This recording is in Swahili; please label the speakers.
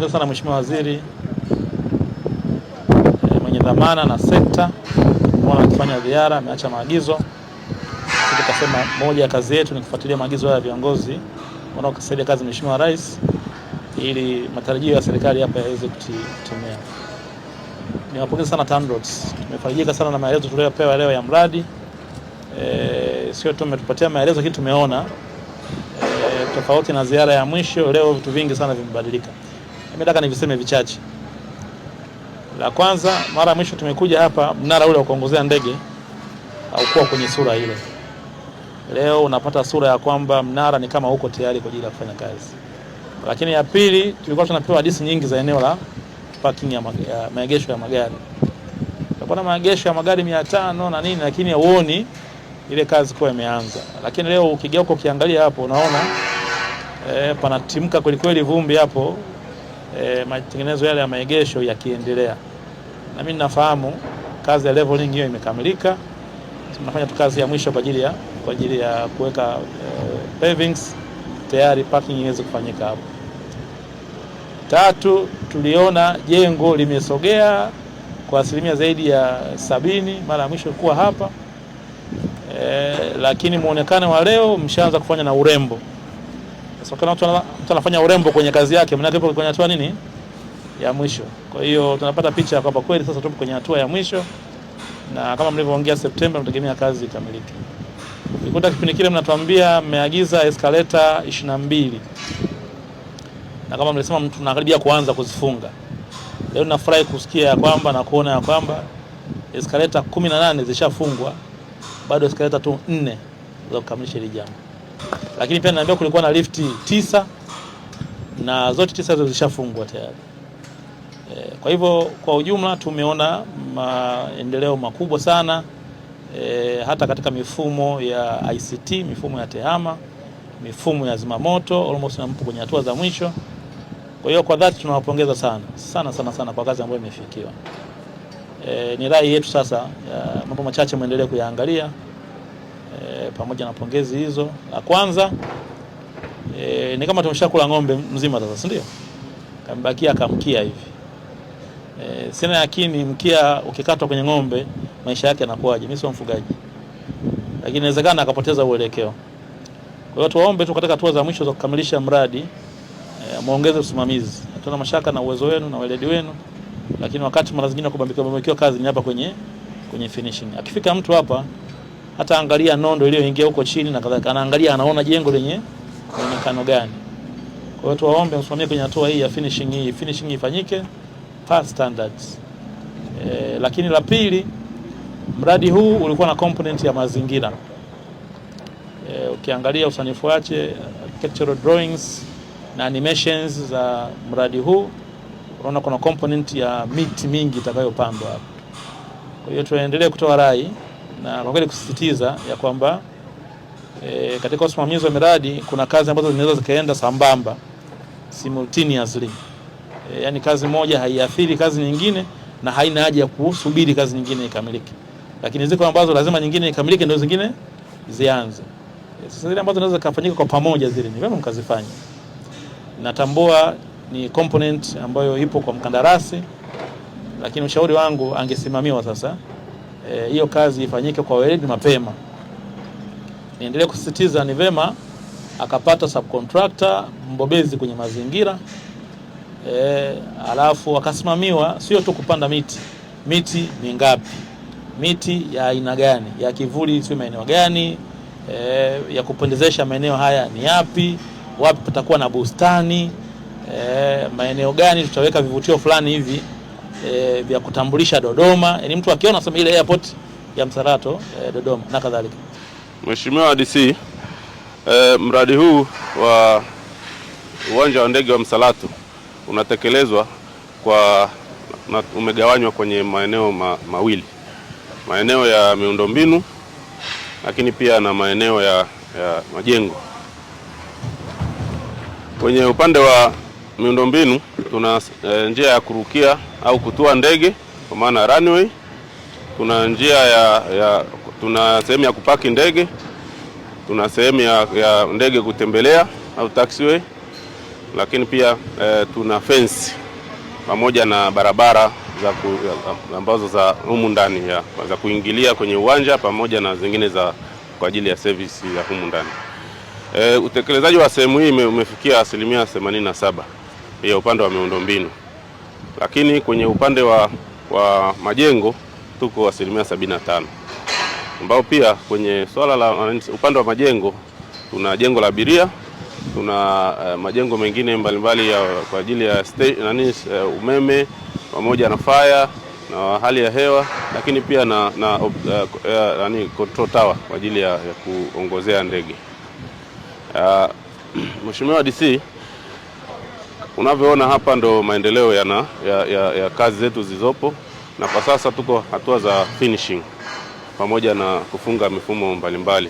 Speaker 1: Sana Mheshimiwa Waziri mwenye dhamana na sekta, tumeona akifanya ziara, ameacha maagizo. Tukasema moja ya kazi yetu ni kufuatilia maagizo haya ya viongozi wanaosaidia kazi Mheshimiwa Rais ili matarajio ya serikali hapa yaweze kutimia. Niwapongeze sana TANROADS. Tumefarijika sana na maelezo tuliyopewa leo ya mradi. Sio tu umetupatia maelezo lakini tumeona tofauti na ziara ya mwisho, leo vitu vingi sana vimebadilika. Nataka niviseme vichache. La kwanza, mara mwisho tumekuja hapa, mnara ule wa kuongozea ndege haukuwa kwenye sura ile. Leo unapata sura ya kwamba mnara ni kama uko tayari kwa ajili ya kufanya kazi. Lakini ya pili, tulikuwa tunapewa hadithi nyingi za eneo la parking ya maegesho ya magari. Tulikuwa na maegesho ya magari 500 na nini, lakini huoni ile kazi kwa imeanza. Lakini leo ukigeuka ukiangalia hapo unaona panatimka kweli kweli vumbi hapo. Matengenezo yale ya maegesho yakiendelea. Na mimi ninafahamu kazi ya leveling hiyo imekamilika. Tunafanya tu kazi ya mwisho kwa ajili ya kuweka pavings tayari parking iweze kufanyika hapo. Tatu, tuliona jengo limesogea kwa asilimia zaidi ya 70 mara ya mwisho kuwa hapa. Lakini muonekano wa leo mshaanza kufanya na urembo. Sasa kama mtu anafanya urembo kwenye kazi yake, maana yake kwenye hatua nini ya mwisho. Kwa hiyo tunapata picha kwamba kweli sasa tupo kwenye hatua ya mwisho, na kama mlivyoongea Septemba mnategemea kazi ikamilike. Nikuta kipindi kile mnatuambia mmeagiza escalator 22. Na kama mlisema tunakaribia kuanza kuzifunga. Leo nafurahi kusikia kwamba na kuona ya kwamba escalator 18 zishafungwa, bado escalator tu 4 za kukamilisha hili jambo. Lakini pia naambiwa kulikuwa na lifti 9 na zote 9 hizo zishafungwa tayari. Kwa hivyo kwa ujumla tumeona maendeleo makubwa sana, hata katika mifumo ya ICT, mifumo ya tehama, mifumo ya zimamoto almost na mpo kwenye hatua za mwisho. Kwa hiyo kwa dhati tunawapongeza sana sana sana sana kwa kazi ambayo imefikiwa. Ni rai yetu sasa, mambo machache muendelee kuyaangalia. Pamoja na pongezi hizo. La kwanza, ni kama tumeshakula ng'ombe mzima sasa, si ndio? Kambakia kamkia hivi. Sina yakini mkia ukikatwa kwenye ng'ombe maisha yake yanakuwaje. Mimi sio mfugaji. Lakini inawezekana akapoteza uelekeo. Kwa hiyo tuwaombe tu katika hatua za mwisho za kukamilisha mradi, muongeze usimamizi. Hatuna mashaka na uwezo wenu na weledi wenu, lakini wakati mara zingine kubambikiwa kazi ni hapa kwenye finishing. Akifika mtu hapa hata angalia nondo iliyoingia huko chini na kadhalika, anaangalia anaona jengo lenye muonekano gani. Kwa hiyo tuwaombe msimamie kwenye hatua hii ya finishing hii, finishing ifanyike per standards. Lakini la pili, mradi huu ulikuwa na component ya mazingira. Ukiangalia usanifu wake, architectural drawings na animations za mradi huu, unaona kuna component ya miti mingi itakayopandwa hapo. Kwa hiyo tuendelee kutoa rai na kwa kweli kusisitiza ya kwamba katika usimamizi wa miradi kuna kazi ambazo zinaweza zikaenda sambamba simultaneously. Yani kazi moja haiathiri kazi nyingine na haina haja ya kusubiri kazi nyingine ikamilike. Lakini ziko ambazo lazima nyingine ikamilike ndio zingine zianze. Sasa zile ambazo zinaweza kufanyika kwa pamoja zile ni vyema mkazifanye. Natambua ni component ambayo ipo kwa mkandarasi, lakini ushauri wangu angesimamiwa sasa hiyo kazi ifanyike kwa weledi mapema. Niendelee kusisitiza ni vema akapata subcontractor mbobezi kwenye mazingira, alafu akasimamiwa sio tu kupanda miti. Miti mingapi? Miti ya aina gani? Ya kivuli sio maeneo gani? Ya kupendezesha maeneo haya ni yapi? Wapi patakuwa na bustani? Maeneo gani tutaweka vivutio fulani hivi vya kutambulisha Dodoma, yani mtu akiona sema ile airport ya Msalato Dodoma na kadhalika.
Speaker 2: Mheshimiwa DC, mradi huu wa uwanja wa ndege wa Msalato unatekelezwa kwa na umegawanywa kwenye maeneo mawili, maeneo ya miundombinu lakini pia na maeneo ya majengo. Kwenye upande wa miundombinu tuna njia ya kurukia au kutua ndege kwa maana runway, tuna njia tuna sehemu ya kupaki ndege, tuna sehemu ya ndege kutembelea au taxiway, Lakini pia tuna fence pamoja na barabara za ambazo za humu ndani za kuingilia kwenye uwanja pamoja na zingine za kwa ajili ya service ya humu ndani. Utekelezaji wa sehemu hii umefikia 87% ya upande wa miundombinu, lakini kwenye upande wa majengo tuko 75%, ambao pia kwenye swala la upande wa majengo tuna jengo la abiria, tuna majengo mengine mbalimbali kwa ajili ya umeme pamoja na fire na hali ya hewa, lakini pia na control tower kwa ajili ya kuongozea ndege. Mheshimiwa DC, unavyoona hapa ndo maendeleo ya kazi zetu zilizopo, na kwa sasa tuko hatua za finishing pamoja na kufunga mifumo mbalimbali.